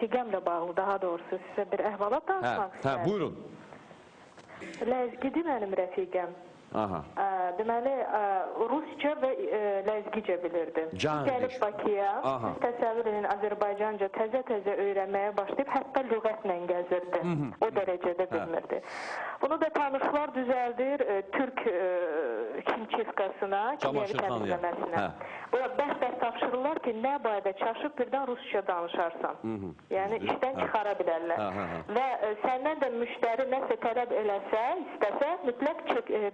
Rəfiqəmlə bağlı, daha doğrusu sizə bir əhvalat danışmaq istəyirəm. Hə, buyurun. Ləzgidi mənim rəfiqəm. Aha. Deməli, rusca və ləzgicə bilirdi. Gəlib Bakıya, siz təsəvvür edin, Azərbaycanca təzə-təzə öyrənməyə başlayıb, hətta lüğətlə gəzirdi. O dərəcədə bilmirdi. Bunu da tanışlar düzəldir türk kimçivkasına, kimyəvi təmizləməsinə. Bura bəs-bəs tapşırırlar ki, nə barədə çaşıb birdən rusca danışarsan. Yəni, işdən çıxara bilərlər. Və səndən də müştəri nəsə tələb eləsə, istəsə, mütləq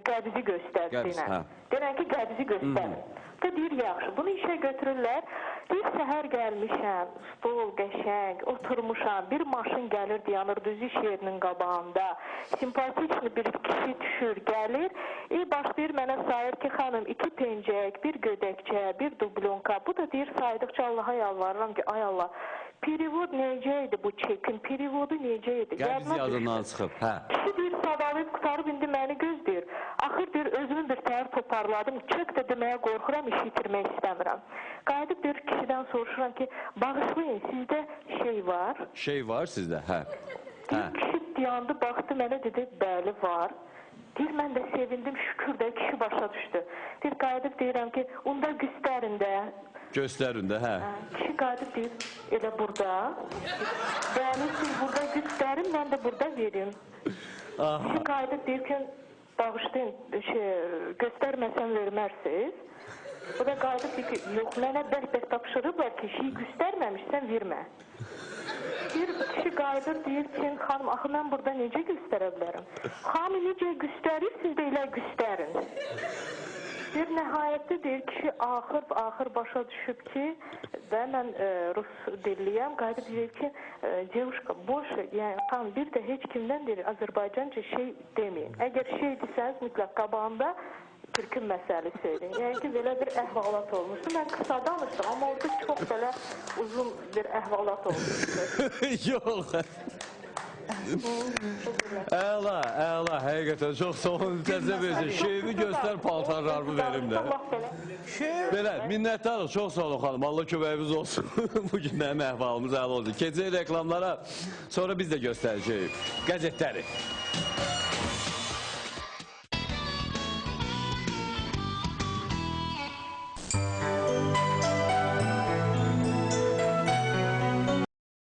qəbzi göstər. Deyirən ki, qəbzi göstər. Bu deyir, yaxşı, bunu işə götürürlər. Bir səhər gəlmişəm, stol qəşəng, oturmuşam, bir maşın gəlir, dayanır düz iş yerinin qabağında. Simpatiçli bir kişi düşür, gəlir. Başlayır mənə sayır ki, xanım, 2 pencək, bir gödəkçə, bir dublyonka. Bu da deyir, saydıqca Allaha yalvarıram ki, ay Allah, perivod necə idi bu çekin, perivodu necə idi? Qəbz yadından çıxıb, hə. Kişi deyir, sadalayıb qurtarıb, indi məni gözləyir. Axır deyir, özümü bir təhər toparladım, çök də deməyə qorxuram, işi itirmək istəmirəm. Qayıdıb deyir, kişidən soruşuram ki, bağışlayın, sizdə şey var? Şey var sizdə, hə. Deyir, kişi dayandı, baxdı mənə, dedi, bəli, var. Deyir, mən də sevindim, şükür də, kişi başa düşdü. Deyir, qayıdıb deyirəm ki, onda göstərin də. Göstərin də, hə. Kişi qayıdıb deyir, elə burada. Bəli, siz burada göstərin, mən də burada verim. Kişi qayıdıb deyir ki, bağışlayın, göstərməsəm vermərsiniz. O da qayıdıb deyir ki, yox, mənə bəs-bəs tapşırıblar ki, şeyi göstərməmişsən, vermə. Bir kişi qayıdır, deyir ki, xanım, axı mən burada necə göstərə bilərəm? Xanım, necə göstərir, siz də elə göstərin. Bir nəhayətdə deyir kişi axır başa düşüb ki, və mən rus dilliyəm, qayıdıb deyir ki, devuşka, boş, yəni xanım, bir də heç kimdən deyir, Azərbaycanca şey deməyin. Əgər şey desəniz, mütləq qabağında türkün məsəli söyləyin. Yəni ki, belə bir əhvalat olmuşdu. Mən qısa danışdım, amma orada çox belə uzun bir əhvalat olmuşdu. Yox. Əla, əla, həqiqətən çox sağ olun. Təzə versin. Şeyimi göstər, paltarlarımı verim də. Belə, minnətdarıq, çox sağ olun xanım. Allah köməyimiz olsun. Bugün mənim əhvalımız əla oldu. Keçək reklamlara, sonra biz də göstərəcəyik qəzetləri.